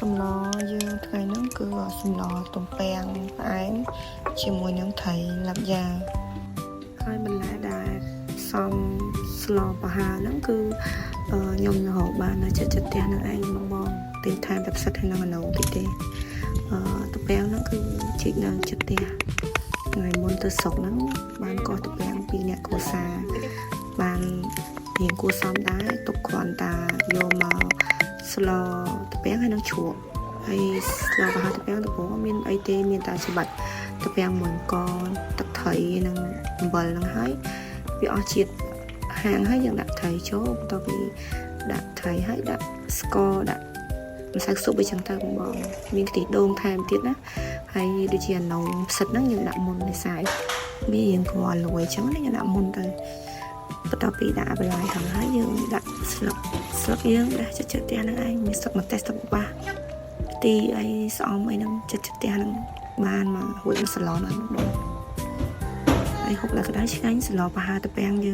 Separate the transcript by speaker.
Speaker 1: សម្លយើងថ្ងៃហ្នឹងគឺសម្លទំពាំងផ្អែមជាមួយនឹងត្រីឡាប់យ៉ាហើយបន្លែដែលផ្សំស្លប្រហើរហ្នឹងគឺខ្ញុំរកបាននៅចិត្តចិត្តផ្ទះហ្នឹងឯងបងបងទិញថែមតែផ្សិតហើយនឹងអណូតិចទេទំពាំងហ្នឹងគឺជីកនៅចិត្តផ្ទះថ្ងៃមុនទៅស្រុកហ្នឹងបានកោះទំពាំងពីរអ្នកគ្រួសារបានរៀងគួរសមដែរទុកគ្រាន់តែយកមកស្លទំពាំងហើយនឹងជ្រក់ហើយស្លប្រហើរទំពាំងដំបូងអត់មានអីទេមានតែច្បាច់ទំពាំងមួយកទឹកត្រីនិងអំបិលហ្នឹងហើយវាអស់ជាតិហាងហើយយើងដាក់ត្រីចូលបន្ទាប់ពីដាក់ត្រីហើយដាក់ស្ករដាក់ម្សៅស៊ុបអីចឹងទៅបងបងមានខ្ទិះដូងថែមទៀតណាហើយដូចជាអានងផ្សិតហ្នឹងយើងដាក់មុនដោយសារវារៀងគ្រាន់លួយចឹងណាយើងដាក់មុនទៅបន្ទាប់ពីដាក់បន្លែខាងហើយយើងដាក់ស្លឹកស្លឹកយើងដាក់ចិត្តចិត្តផ្ទះហ្នឹងឯងមានស្លឹកម្ទេសស្លឹកបាសទីអីស្អំអីហ្នឹងចិត្តចិត្តផ្ទះហ្នឹងបានមករួចមកសឡហ្នឹងបងហើយហូបដល់ក្តៅឆ្ងាញ់សម្លប្រហើរទំពាំងយើង។